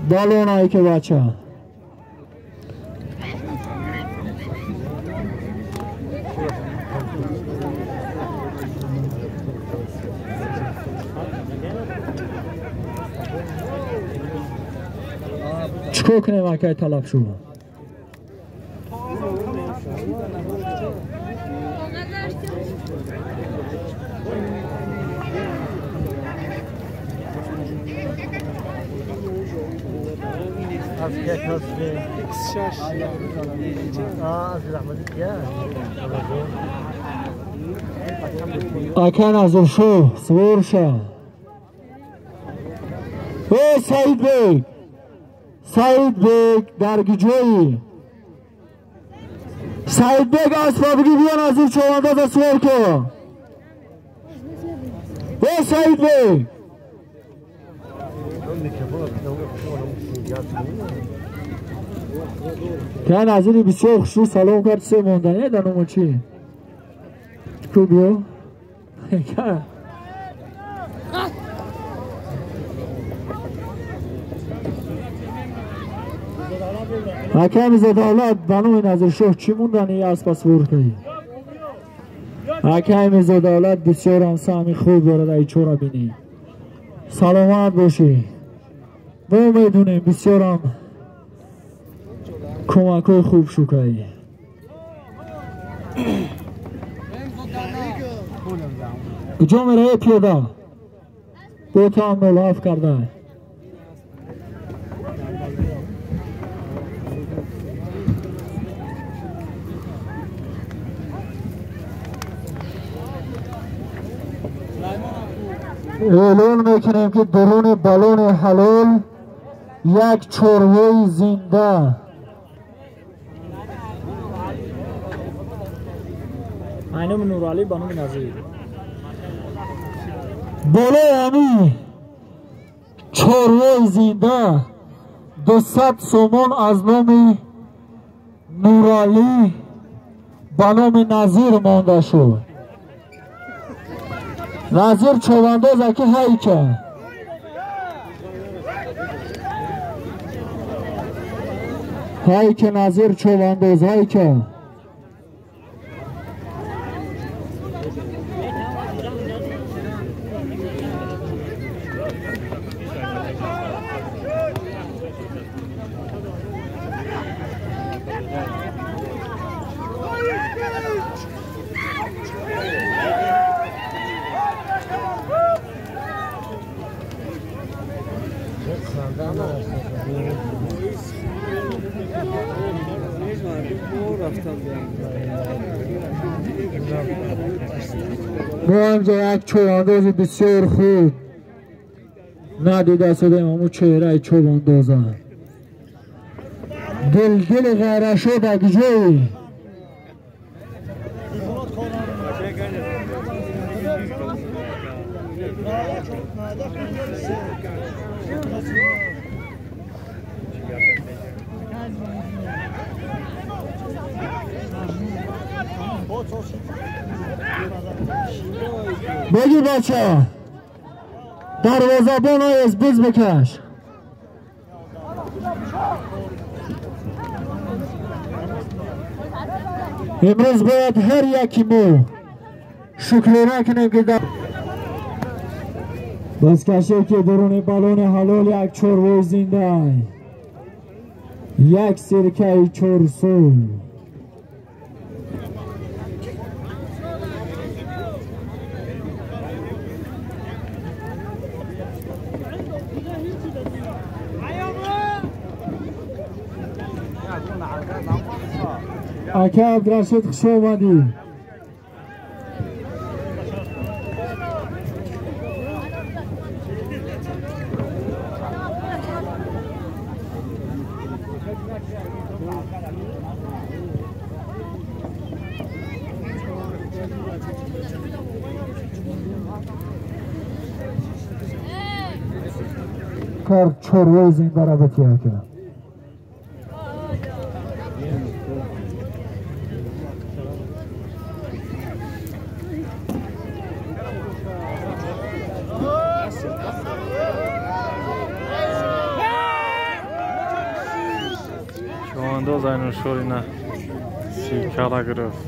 Балон айки бача. Чикор кунем акай талаб шуд? Ака Назиршоҳ сувор ша. Э Саидбек, Саидбек дар куҷоӣ? Саидбек аспа бигӣ биё Назир човандоза сувор кун. Э Саидбек, ка Назири бисёр хушрӯ салом кард, се монда дар номо чи? Ку биё. Ака Мирзодавлат ба номи Назиршоҳ чӣ мондани аспа сувор кардӣ? Ака Мирзодавлат бисёрам саҳми хуб дорад ай чора бинӣ. Саломат бошӣ. Мо медонем бисёрам кӯмакҳои хуб шукаӣ. Куҷо меравӣ пиёда? Бо таам нолаф карда. Эълон мекунем ки дуруни балони ҳалол як чорвои зинда. Айноми Нуралӣ ба номи Назир. Болои ҳамин чорвои зинда 200 сомон аз номи Нуралӣ ба номи Назир монда шуд. Назир човандоз аки ҳайка. Ҳайка Назир човандоз ҳайка. Мо инҷо як човандози бисёр хуб надида шудем, ҳамун чеҳраи човандоза. Дилдили ғайрашо дар куҷоӣ? Бигир бача, дарвозабон оез биз бикаш. Имрӯз бояд ҳар яки мо шукрона кунем ки бозкаше ки дуруни балони ҳалол як чорвои зинда, як сиркаи чорсӯй. Ака Абдурашид хуш омадӣ. Кар чорвои зиндара битӣ ака. Чавандоз Айнушорина сикала гирифт.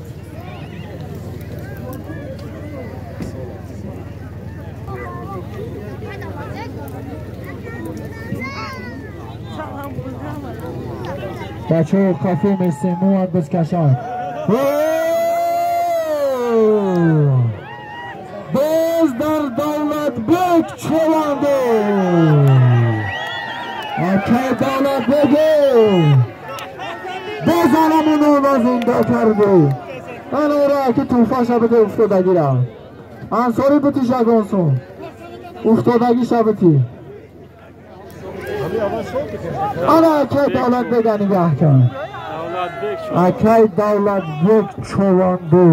بچه کافی مثل مواد بسکشن. باز در دولت بک چوانده اکه دولت بگه باز آنمونو زنده کرده. من او که توفه شبته افتادگی را انصاری بتی شگانسون افتادگی شبتی. آنها اکی دولت بگه نگه کن. اکی دولت بگ چوانده.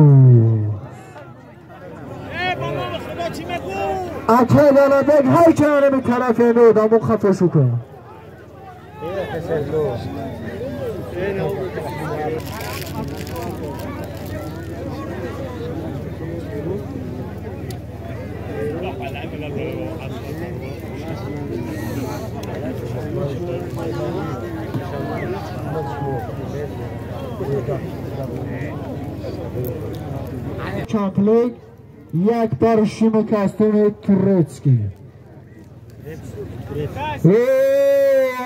اکی دولت بگ هر که آنه می طرف اینو دامون خفه شو کن. چاپلک یک بار شیم کاستوم ترتسکی.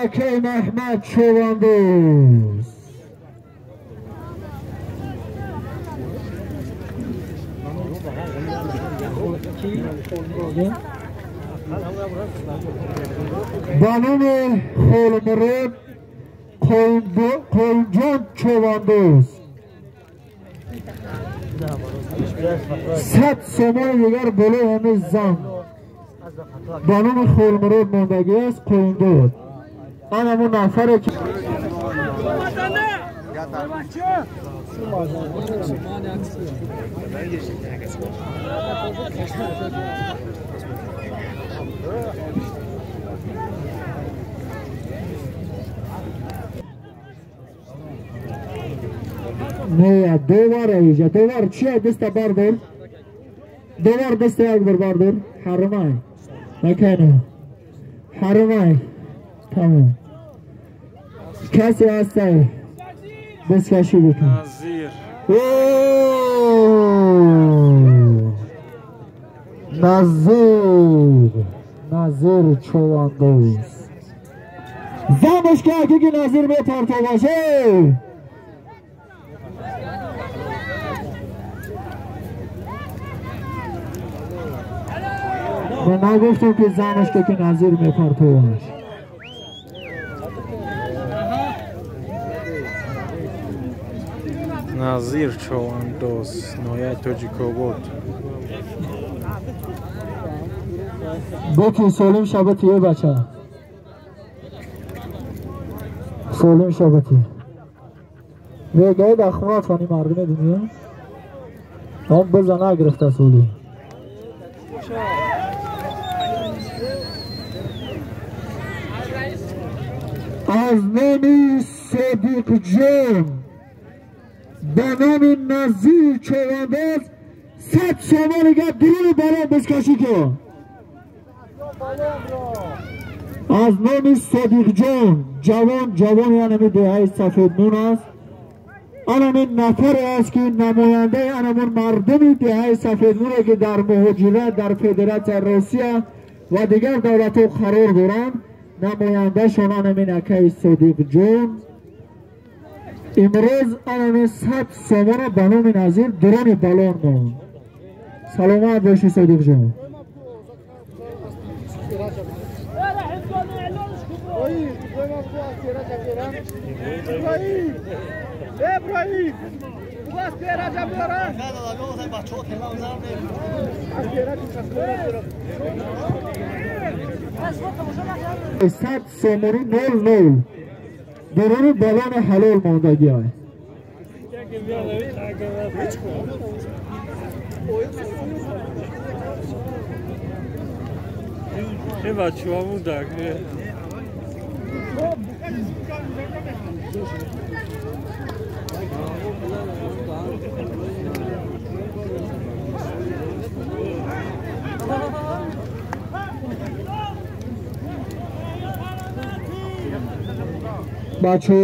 اکی محمد چواندوز. با نام خولمرد قویمجان چواندوز 100 سومان دیگر بالای همه زن با نام خولمرد ماندگی است قویمداد. آن همون نفره که نه دوباره ایجا دوباره چیه دست بردار دوباره دست یک بار بردار حرمای مکنه حرمای تمام کسی هستی دست کشی بکن. نظیر نظیر چواندوز زمش که اگه نظیر بپرتو باشه. من نگفتم که زنش که نظیر میپرتو باشه. نظیر چواندوز نویه تاجیک‌آباد. بکی سالم شبتیه بچه سالم شبتی وگه در خونه افغانی مردم دنیا هم بزنه گرفته سولی. از نام صدیق جان به نام نظیر چوانداز 100 سومان دیگه درون برام بسکشی کن. از نام صدیق جان جوان جوان یعنی دهه سفید نون است. آنم نفر است که نماینده آنمون مردم دهه سفید نون که در مهاجرت در فدراسیون روسیه و دیگر دولت‌ها قرار دارند نماینده شان آنم اکای صدیق جان امروز آنم 100 سومان به نام نظیر درون بالون مون. سلامت باشی صدیق جان. صد سومانی 00 درون بالان حلال ماندگی های. این بچه همون دقیقه бачо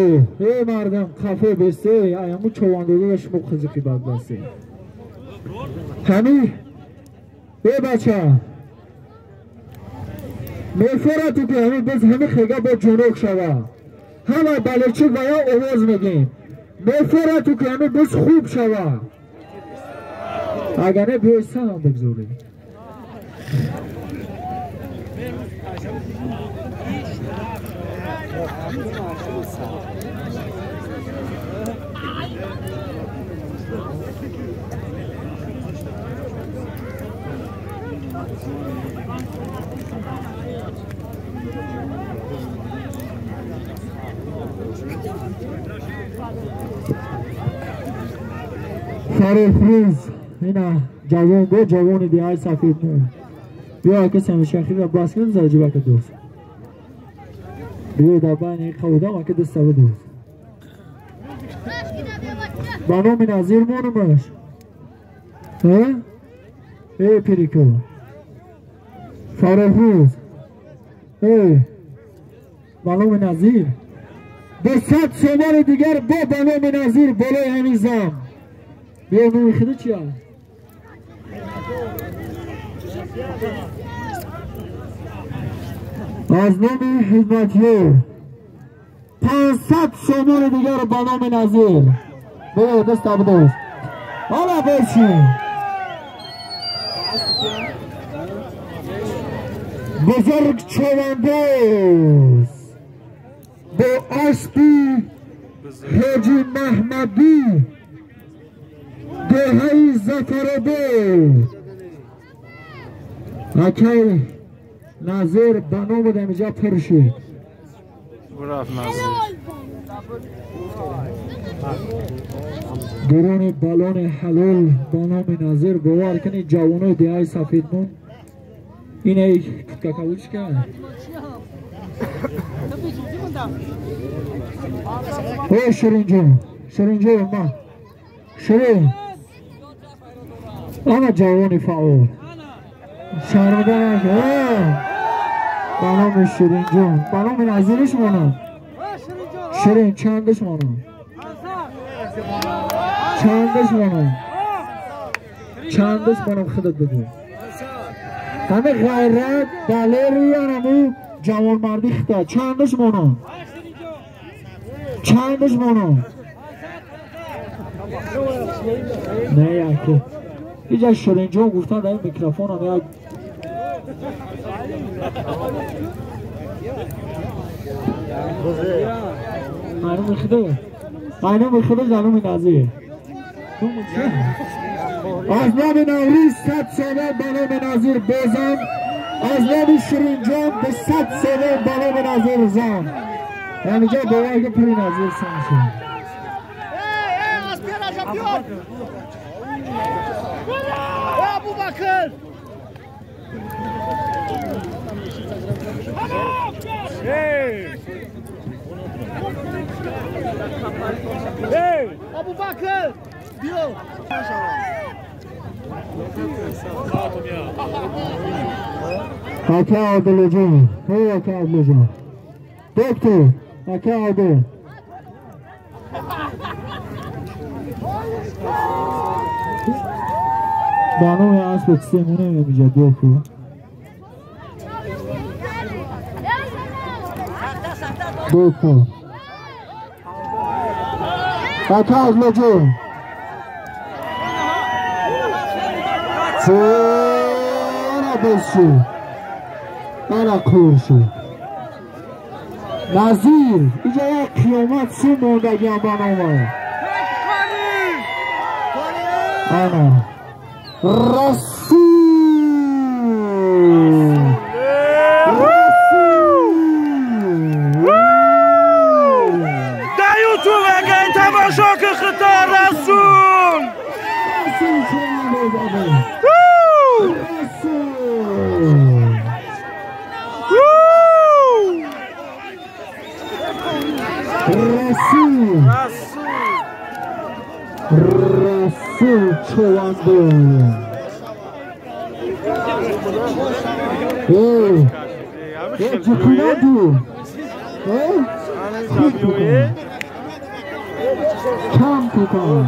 эй мардам қафо бесте аяму човандоза шумо қизиқи бадбасте ҳами эй бача мефорату ки ҳами боз ҳами хега бо ҷунук шава ҳама балечик ва я овоз мегем мефорату ки ҳами боз хуб шава агар не биёй санам бигзорӣ фарохрӯз ина ҷавон бо ҷавони диҳаи сафеднур биё ака самишахира бас кунем зарҷибака дӯст биё дар байни қавдам ака дастава дӯст ба номи Назир монумаш э пирико фарохрӯз э ба номи Назир 200 сомони дигар бо ба номи Назир болои ҳамин зам биё номи худо чи аст аз номи хидматёр 500 сомони дигар ба номи Назир биё даста бидоз ҳала боши бузург човандоз бо аспи ҳоҷи Маҳмадӣ деҳаи Зафаробод акай Назир ба номи дамиҷа пур шуд дуруни балони ҳалол ба номи Назир бовар кунед ҷавонои деҳаи Сафедмон инаи куткакавучка о Ширинҷон Ширинҷон ма Ширин ана ҷавони фаъол шармида ба номи Ширинҷон ба номи Назириш монам Ширин чандаш монам чандаш монам чандаш монам худат бигӯ ҳаме ғайрат далериянаму ҷавонмардӣ хита чандаш монам чандаш монам не яке иҷа Ширинҷон гуфтан дар ин микрофонам як معلوم خدا معلوم خدا جنوب نازیه از نام نوروز 100 ساله به نام نظیر بزن، از نام شیرین جان به 100 ساله به نام نظیر زن. یعنی جا باید که پری نظیر سن شد. Abubakar! Hey! Hey! Abubakar! Bio! Haka Abdülcan, hey Haka Abdülcan. Doktor, Haka Abdül. برنامه اسب سمونه میگه دوکو. دوکو. Haka Abdülcan. چرا بشو برا کورشو نظیر اینجا یک قیامت سی موندگی هم با نامه آنا رسول رسول در یوتیوب اگه این تماشا که خطا رسول رسول رسول چوانده ای چکونه دو خوب بکن کم بکن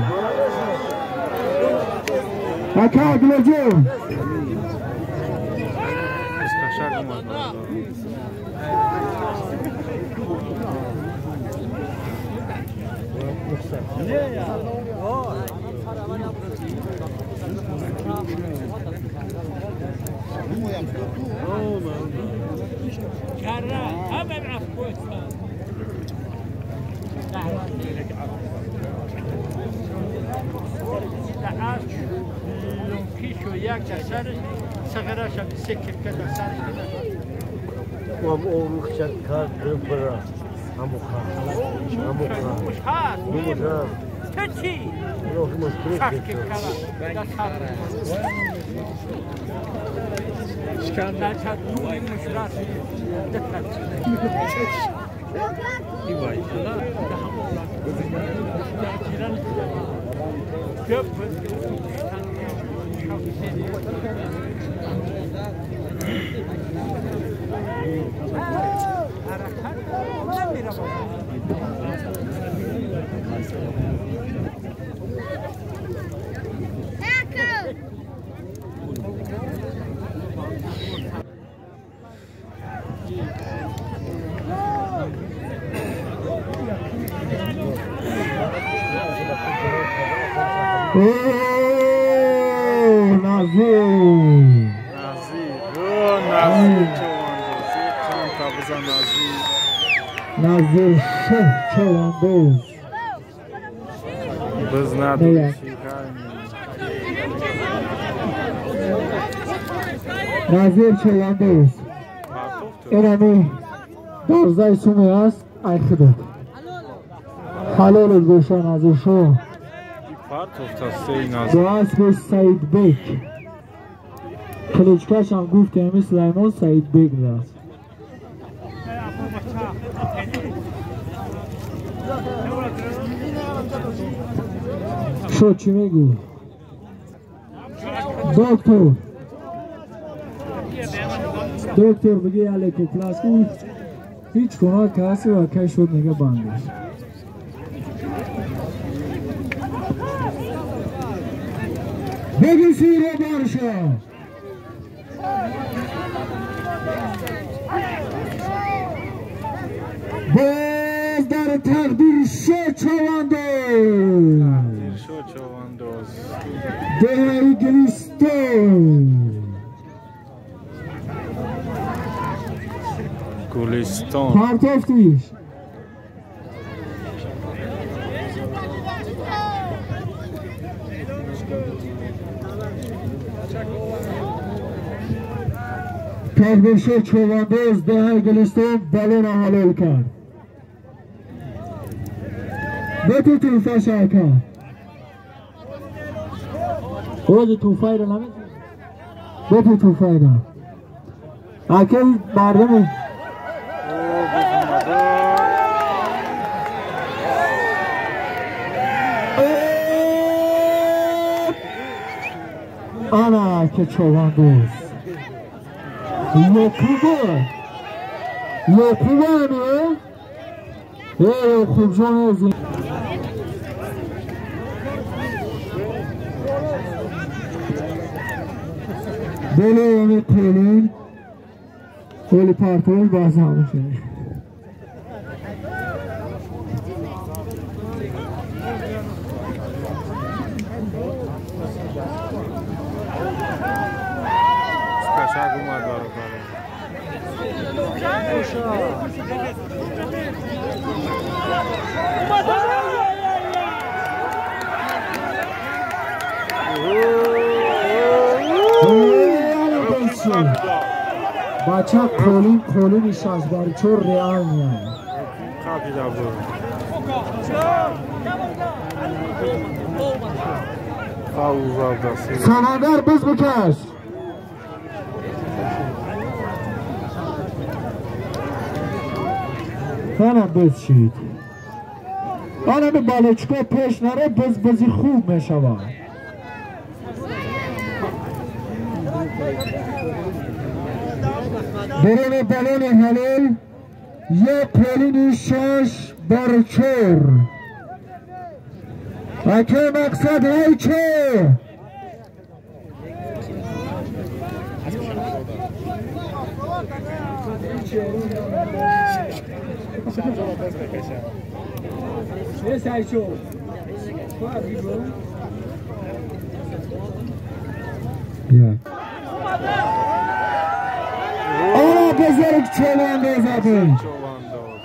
اکا گلجو نظیر شه چواندوز نظیر چواندوز اینمی 12 سومه است ای خودت حلال باشه نظیر شو دو اسب سعید بیک کلیچکش هم گفت که همی سلیمان سعید بیک است. شو چی میگی؟ دکتر دکتر بگی علیکو پلاس هیچ گناه کسی و که شد نگه بندش. بگی سیره بارشا باز در تقدیر شو چواندوز دهی گلستان گلستان پرتافتیش تقدیر شو چواندوز دهی گلستان بالون حلال کرد. بتو توفه شاکا روز توفه رو نمید بتو توفه رو اکل مردم آنا که چوبان دوست یکوبه یکوبه همیه ای خوب جان از بله یعنی قولین قول پرتوش باز همشه بچه قولین قولین 64 ریال میاد سمندر بز بکش منم بز شید منم به بالچکا پیش نره بز بزی خوب میشود. برون بالون هلال یک قالین 6 بر 4. اکه مقصد های چه؟ آره بزرگ چوبانداز آبی،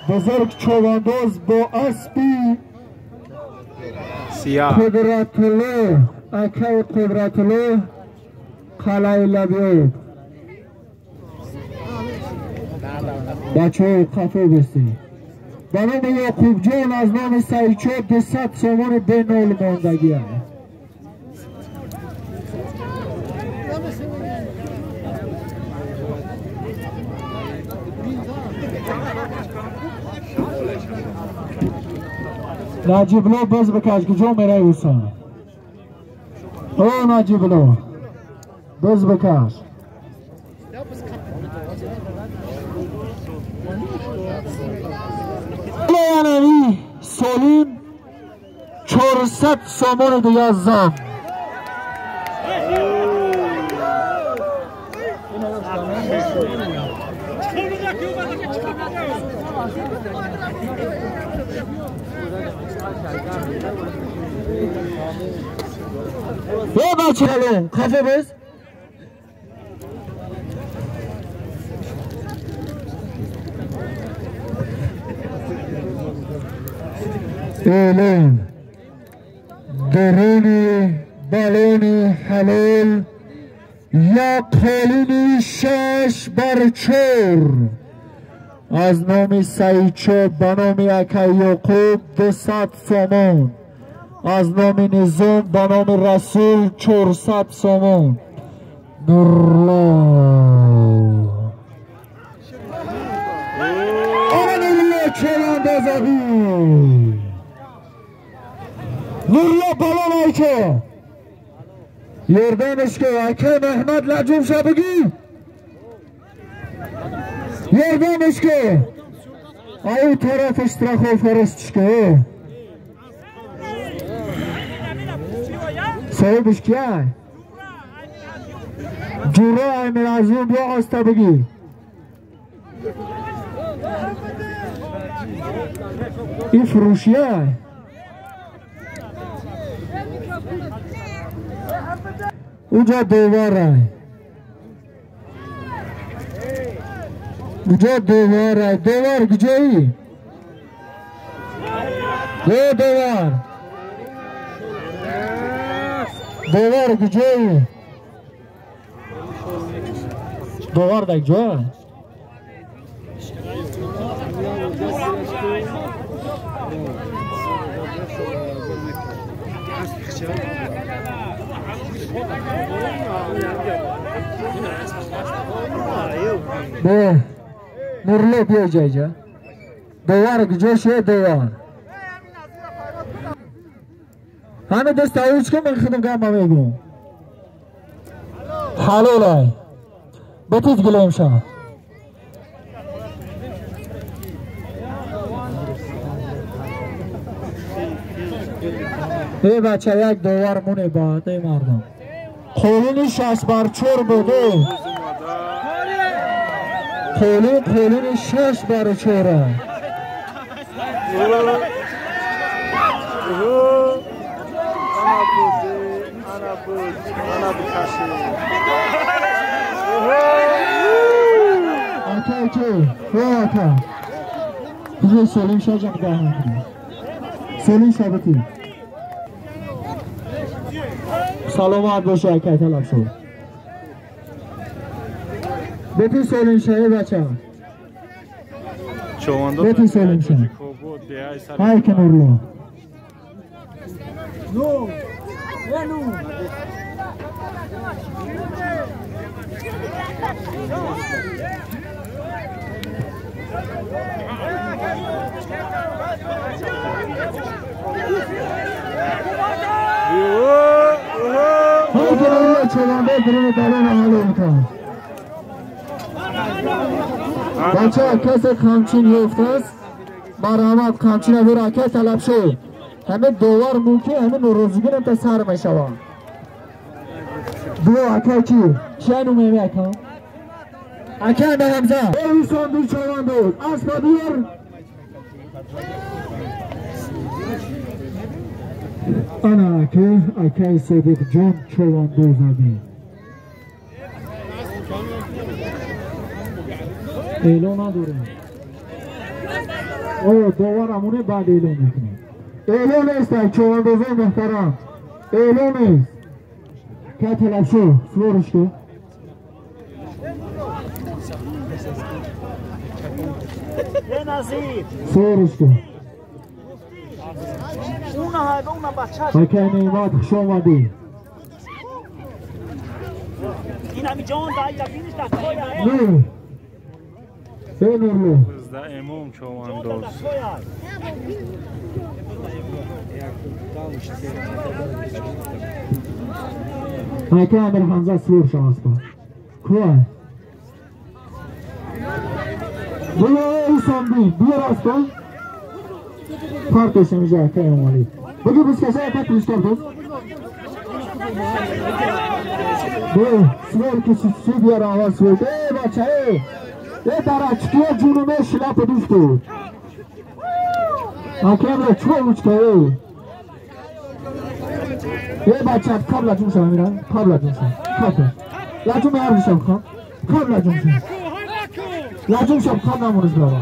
بزرگ چوبانداز با اسبی سیاه. قدرت الله، اکه قدرت الله قلعه لبیاب. بچه خفه بستی. به نام یعقوب جان از نام سعیچو 200 سومان به نول ماندگی هست. نجیب لو بز بکش، کجا میره اوسا؟ او نجیب لو بز بکش. لعنوی سالیم 400 سامان دیگه از زن. یه بچه الان کافه بز. اعلان درون بالون حلال، یک قالین 6 بر 4 از نام سعیچو به نام اکه یعقوب 200 سامان، از نام نظام به نام رسول 400 سامان. نورلا، آره نورلا چوبانداز آبی. نورلا بالا نایچه یردانش که اکه محمد لجوم شبگی یردانش که او طرف اشتراخو فرستش که صاحبش کیه؟ جورا امیر عظیم بیا آستا بگی. این فروشیه. اونجا دواره، کجا دواره؟ دوار کجایی؟ دو دوار، دوار کجایی؟ دوار در کجا؟ به نورلو بیا جایجا. دوار کجا شه دوار؟ همه دست آیوچ کن، من خودم گام میگم حلال بتید گلیم شا. ای بچه یک دوار مونه باید ای مردم. قولین 6 بر 4 بوده. قولین قولین 6 بر 4ه. Ana buzi, ana buz, ana bukasi. اکا اکا یا اکا بزر سالیم شا جمع ده سالیم شبتی. سلامت باشه اکا طلب شد. بتی سالیم شایی بچه. چوبانداز بتی سالیم شا. тоҷикобод деҳаи сари های که نورلو. نو نو. های که نورلو چوبانده درون بالون حلال میکنه. бача касе қамчин ёфтааст, марҳамат қамчина бир ака талаб шуд. Ҳамин довар мумкин ҳамин норозигӣ та сар мешавад. Биё ака ки? Чия номеми ака? Ака ба Ҳамза. Эҳсон бичавандоз. Аспа биёр. Ана ака, акаи Содиқҷон човандоз аби. Эълон надорем. О, довар амоне баъд эълон мекунем. Эълон нест, човандозон муҳтарам. Эълон нест. Ка талаб шуд, свориш ку. Свориш ку. Акай Неъмат, хуш омадӣ. Нур. Э Нурлу. Зда имом човандоз. Акай Амир Ҳамза свор шав аспа. Куай. Биё Исомдин, биёр аспа. Партош инҷа акай Эмомалӣ. Бигӯ бискаша ака клишкар доз. Биё, свор ки си биёр аввал свор. Э бача, э. Э дарачкиё ҷунуме шилапа дуфту. Акай чӣ учка э. Э бача, қабл лаҷум шава мира, қабл лаҷум шава. Қабл. Лаҷум ҳар шав хан. Қабл лаҷум шава. Лаҷум шав қабл намониш бирава.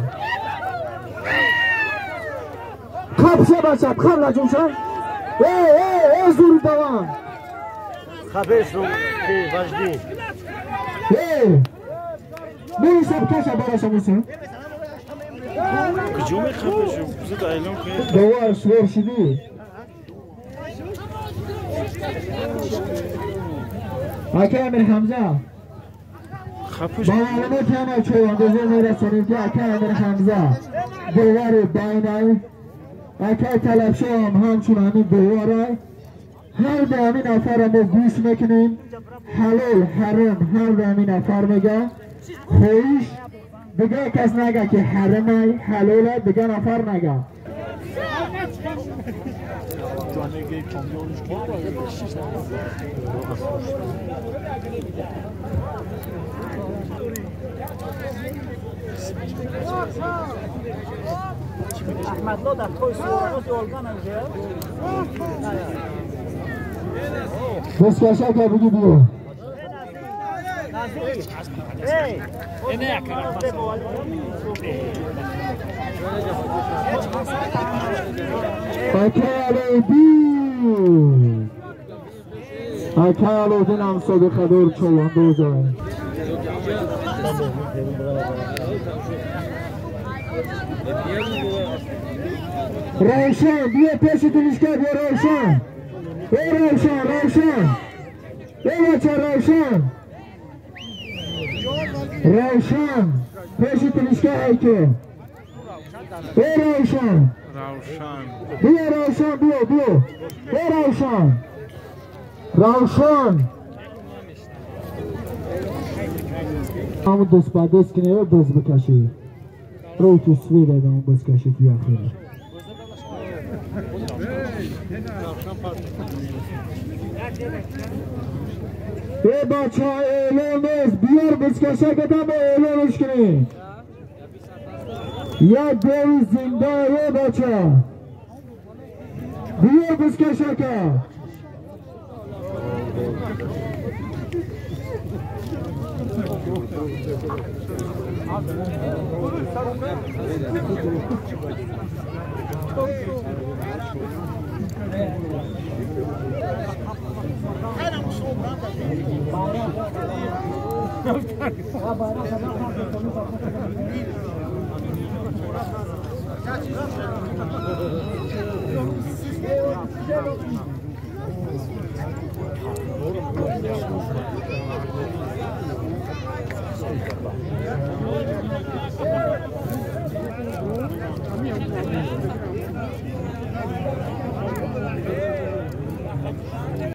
Қабл ша бача, қабл лаҷум шав. Э, э, э зури даван. Хабешу, важди. Э! Мисаб каша бараша муса. Куҷо мехабешу? Зуд эълон кунед. Довар свор шидӣ. Акай Амир Ҳамза. Ба маълумот ҳама човандозон мерасонем ки акай Амир Ҳамза довари байнай, акай Талабшоҳам ҳамчун ҳамин доварай. Ҳар ду ҳамин нафарро мо гӯш мекунем. Ҳалол ҳаром ҳар ду ҳамин нафар мега. Хоҳиш дигар кас нага ки ҳаромай ҳалолай, дигар нафар нага. Ахмадло дар той суроғози Олган анҷа. Бискаша ка биги биё. Акай Алоуддин. Акай Алоуддин ҳам собиқадор човандоз аст. Равшан, биё пеши дилишка, биё Равшан. Э Равшан, Равшан. Э бача Равшан. Равшан, пеши дилишка ҳайке. Э Равшан. Равшан. Биё Равшан, биё, биё. Э Равшан. Равшан. Ҳамун даст ба даст кине ё даст бикашӣ. Рӯ ту свет агам бискашӣ ту яхира. Э бача эълон нест, биёр бискаша катам бо эълонш кунем. Як гови зинда э бача. Биёр бискаша ка.